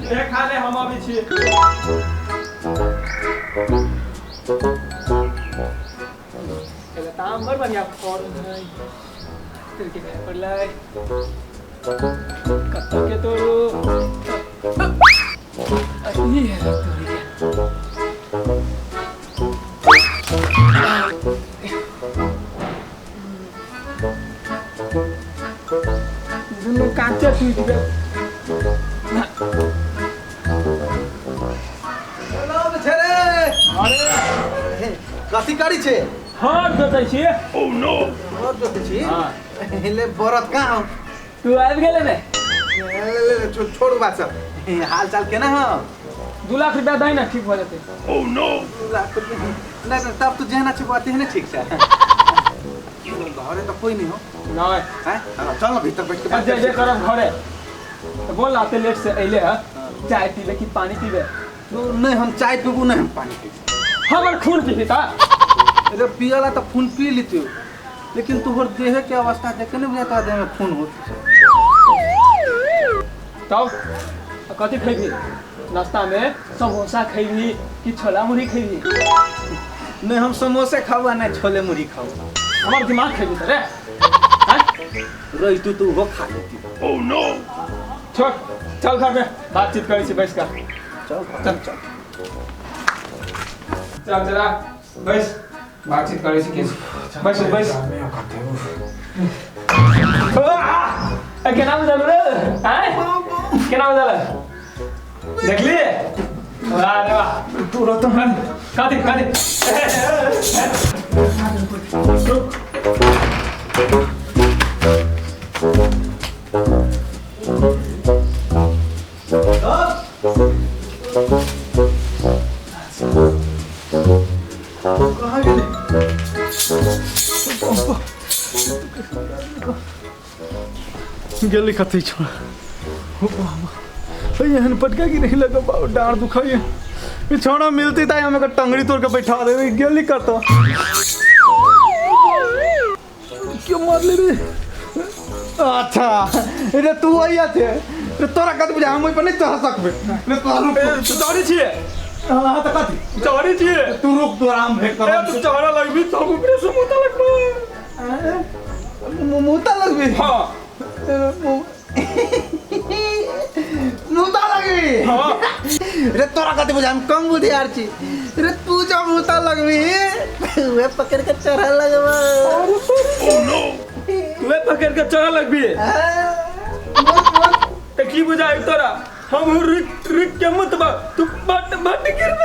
तू खा ले, हम अबै छी। आम बड़ बढ़िया फल है, तोड़ के खाय पड़लै। कतऽ के तोड़ू? ई है तोड़ी के। दुनू काँचे टूटि गेल। अरे, कथी करी छे? हर जोतै छी। हर जोतै छी? हाँ। ले बरत कहाँ हो? तू आबि गेलै ने? ले ले ले, छोड़ू बात सब। हाल चाल केना हो? 2 लाख रुपया दै ने, ठीक भऽ जेतै। 2 लाख रुपया? नहीं नहीं, तब तू जेहना छै तेहने ठीक छै। घरे तो कोई नहीं हो? नहीं। हैं? हाँ, चल ना भीतर बैठ के बात जे जे करै छी। करब घरे। तो बोल ना, लेट से अइले है, चाय पीबे कि पानी पीबे? तो नहीं हम चाय पीबू, नहीं हम पानी पीबू। हमर खून पीबी ता? अरे पियला तो खून पी लेती हो, लेकिन तोहर देह के अवस्था देख के नहीं बुझाता देह में खून होत। तब कथी खैबी नाश्ता में? समोसा खैबी कि छोला मुढ़ी खैबी? नहीं हम समोसे खाऊ, नहीं छोले मुढ़ी खाऊ। हमर दिमाग खैबी त रे? रही तू तो वो खा लेती। छोड़, चल घर में बातचीत करै छी बैस कर। चल चल चल चल जरा बैस, बातचीत करै छी किछु। बैस बैस। ए, केना बुझल रे? आँय, केना बुझल? देखली? वाह रे वाह। तोरा तो कथी कथी? कहाँ गेलै? गेली कथी छोड़ा? हो बाबा, एहन पटका की नहीं लगा बाबू, डाँड़ दुखाइए। ई छोड़ा मिलती ताई हम एकर टंगड़ी तोड़ के बैठा देबै। गेली कतऽ? क्यों मारले रे? अच्छा रे, तू अइया थे रे, तोरा कथी बुझा हम ओइ पर नहीं चढ़ सकबे रे? तोरा रुक। चढ़ै छियै। हाँ तऽ कथी चढ़ै छियै? तू रुक, तू आराम भेट कर। ए, तू चढ़ऽ लगबी तऽ हम ऊपरे से मुँह लगबो। मुँह लगबी? हाँ। मुँह लगबी? हाँ। रे तोरा कथी बुझा हम कम बुधियार छी रे? तू जब मुँह लगबी, उहे पकड़ के चढ़ऽ लगबो। तूहे पकड़ के चढ़ऽ लगबी तऽ की बुझाइ तोरा? हम रुक रुक के मुतबा, तू बट बट गिरबे।